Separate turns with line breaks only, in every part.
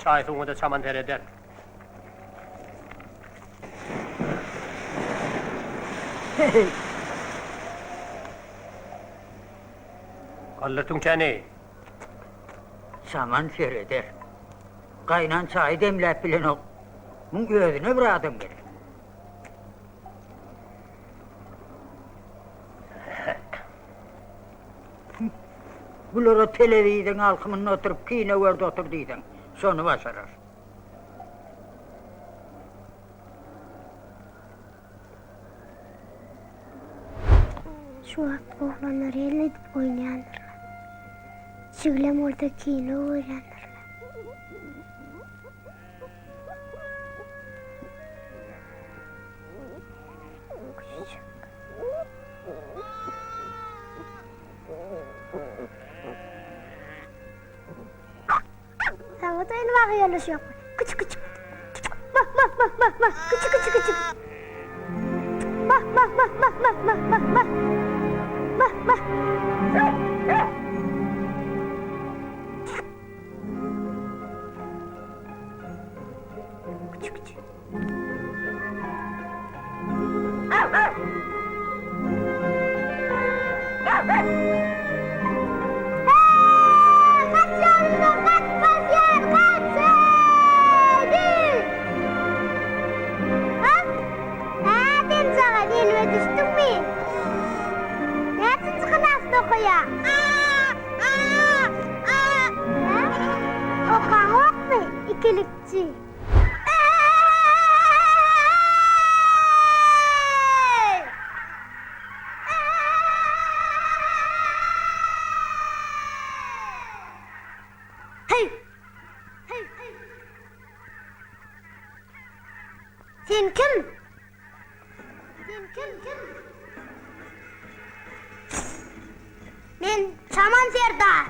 Çaý-suwuňa-da çaman sereder. Galdyr tüňçäni.
Çaman sereder. Gaýnan çaýy demläp bilenok. Muň özüne bir adam gerek. Bulara telewizoryň alkymynda oturyp kino görde otur diýseň, şony başarar.
Şu wagt oglanlar el edip oýnaýandyrlar. Çiglem bolsa kino görýändirler. Küçüjük. Saňa-da indi bagy ýoldaş ýokmy? Küçük küçük. Mah mah mah mah mah. Küçük küçük küçük. Mah mah mah mah mah mah mah mah. Mah mah. Küçük küçük. Ikilikçi. Sen kim? Sen kim? Men Çaman serdar.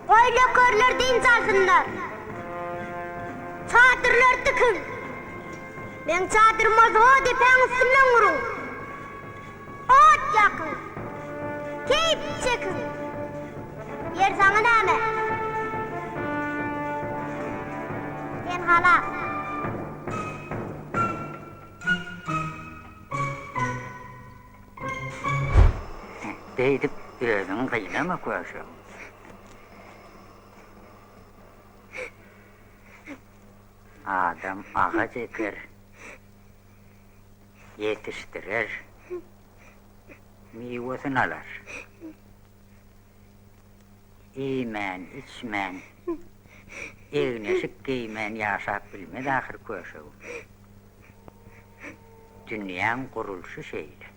Goý nökerler dynç alsynlar. Çadyrlary dikiň. Meň çadyryma zo depäň üstünden guruň. Ot ýakyň. Keýp çekiň. Ýer saňa näme? Sen halas.
Beýdip özüňi gynama köşegim. Adam agaç eker, ýetişdirer, miwesini alar. Iýmän, içmän, egin-eşik geýmän ýaşap bilmez ahyr köşegim. Dünýäň gurulşy şeýle.